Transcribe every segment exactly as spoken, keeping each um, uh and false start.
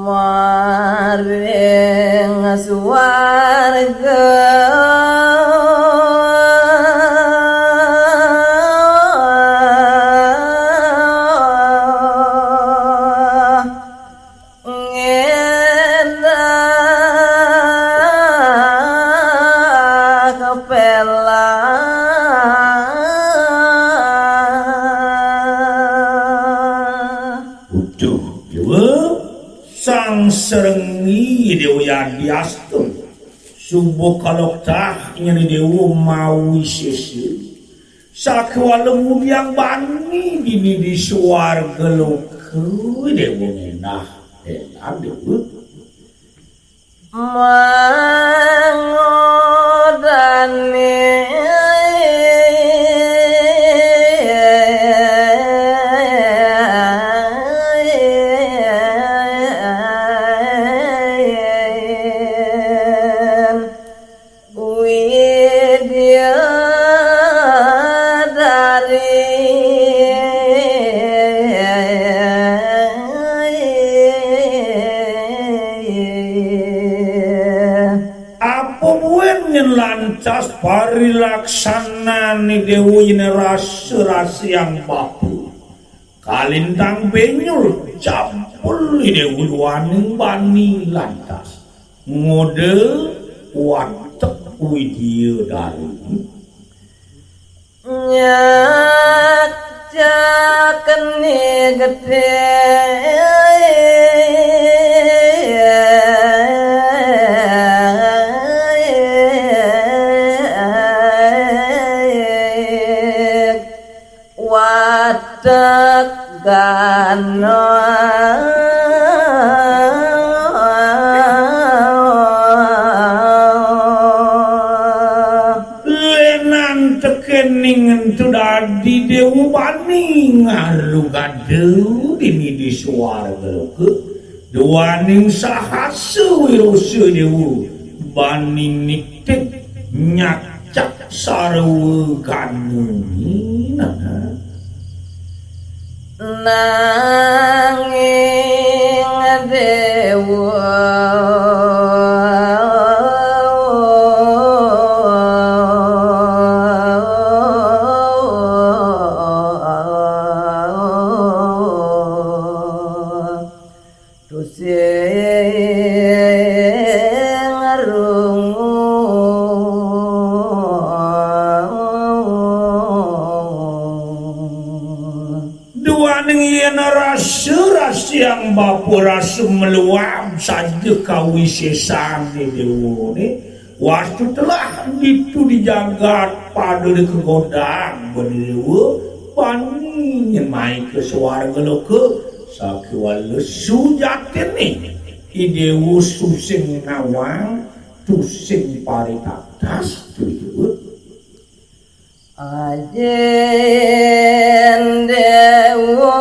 Maring suwarga ngenah pelah. Uduh, Déwa, sang srengéngé Déwa Yadiastun. Suba kaloktah nyén Déwa mawisésa. Sakéwala ngudiang bani dini di suarga loka, Déwa ngenah. Élah, Déwa. Mangodani Widya dari Apa buin nyén lantas parilaksanané Déwa yén rasa-rasa yang bapa. Kalintang benyul jabul Déwa duaning bani lantas. Ngoda watek widya dari. Nyakcakni getih watek gana. Lénan tekéning ento dadi Déwa bani ngalu gada dini di suarga loka. Duaning sahasa wirasa Déwa bani nitih nyakcak sarwa gana. Nanging Déwa tusing ngrungu. Duaning yén rasa-rasa yang bapa, rasa maluab saja kawisésané Déwané, wastu telah ditu di jagat pada dikagodang bani Déwa, bani nyén mai ka suarga loka, sakéwala sujatiné I Déwa tusing nawang, tusing paritatas, tujuh. Ajin Déwa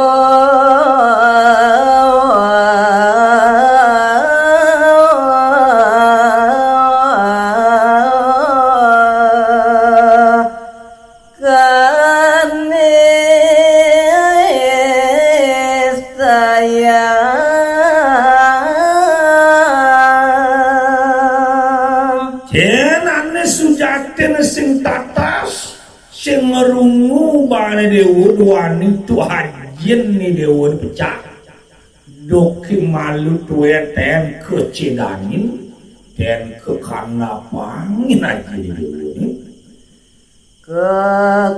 kanistayang. Yén ané sujatiné sing tatas, sing ngrungu bané Déwa duaning tu ajin né Déwa pecak. Duké malu tué tén kecédangin, tén kekandapangin ajin Déwané. Kekalungin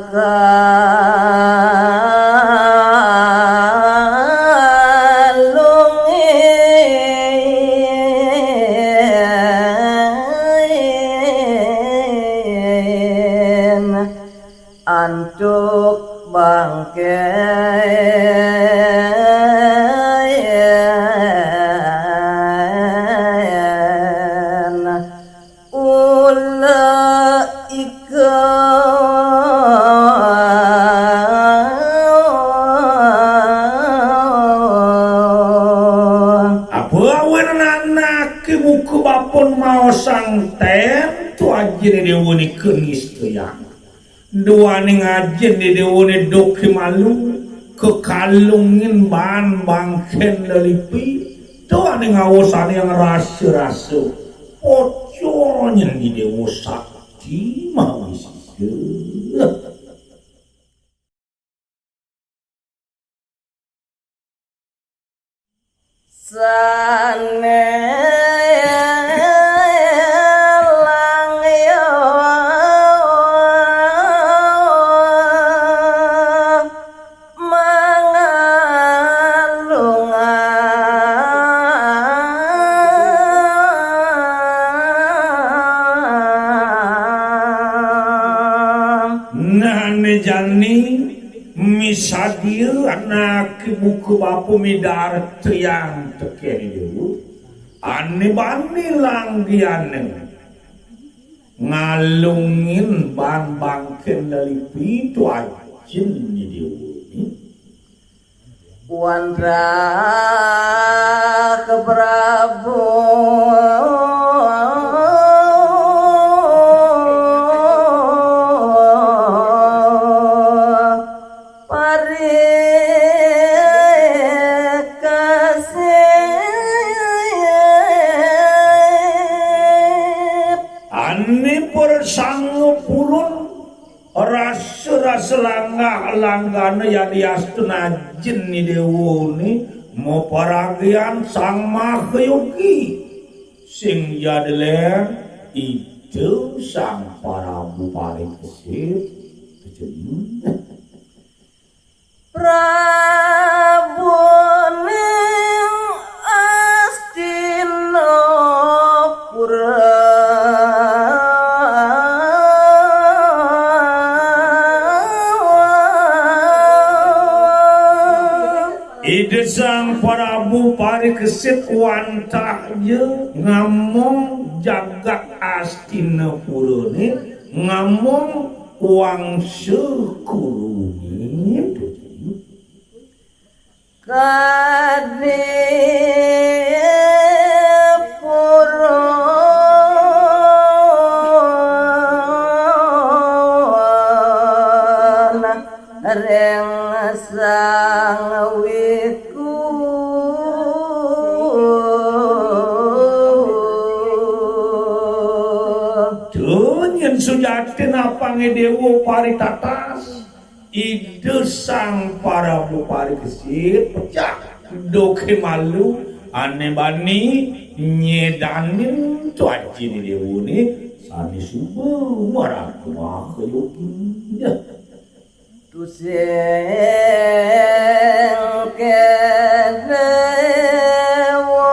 antuk bangkén ula ika. Apa awinan anaké buka bapa maosang tén tu ajin Déwané kanistayang. Duaning ajin Déwané duké malu, kekalungin baan bangkén lelipi, Tuh ane ngaos ane yang rasa-rasa. Poconyen di Dewa Sakti mawi sisa. Sane langyo mangalungan. Nane jani misadia anake buka bapa midarta yang teken dewa. Ane bani langgiane ngalungin ban bangken lelipi tu ajin ni dewa ni. Wantah ke Prabu Parikesit. Ane persanga purun rasa-rasa langgah-langgana yadiastun ajin ni dewa ni maparagian Sang Mahayogi. Sing jadelen Ida Sang Prabu Parikesit. Prabuning Astinapura. Ida Sang Prabu Parikesit wantah ja ngamong jagat Astinapurane, ngamong wangsa Kurune. Kadi purun ring Sang Wiku. Duh, yen sujatin apange dewa paritatas, Ida Sang Prabu Parikesit pecah duke malu, ane bani nyedanin tu ajine dewa ni sane suba maraga mahayogi. Tusing ke dewa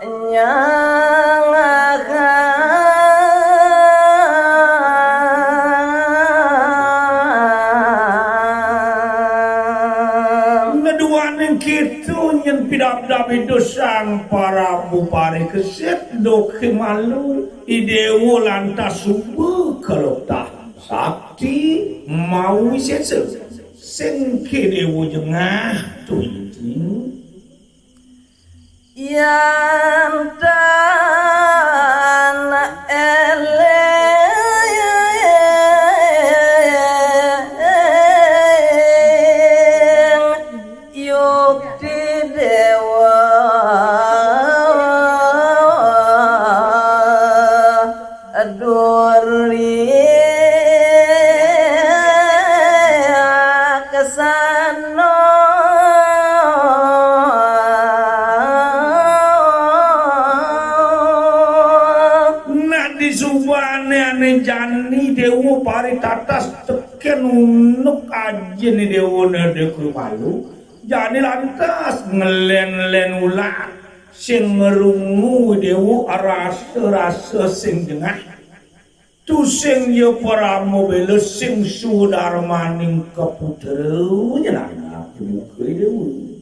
nyangahang. Neduaning kitu nyen pidabdab Ida Sang Prabu Parikesit duke malu, i dewa lantas suba kaletah sakti mawisesa. Sing ke dewa jengah tu iji. Yan tan eling yukti dewa. Duri kesana. Nak disubane ane jani dewa paritatas teken unuk ajine dewa nade krumalu. Jani lantas ngelen-len ulah sing ngrungu dewa rasa-rasa sing jengah. Tusing ya parama bela sing sudarmaning kaputra nyelanap muka dewa.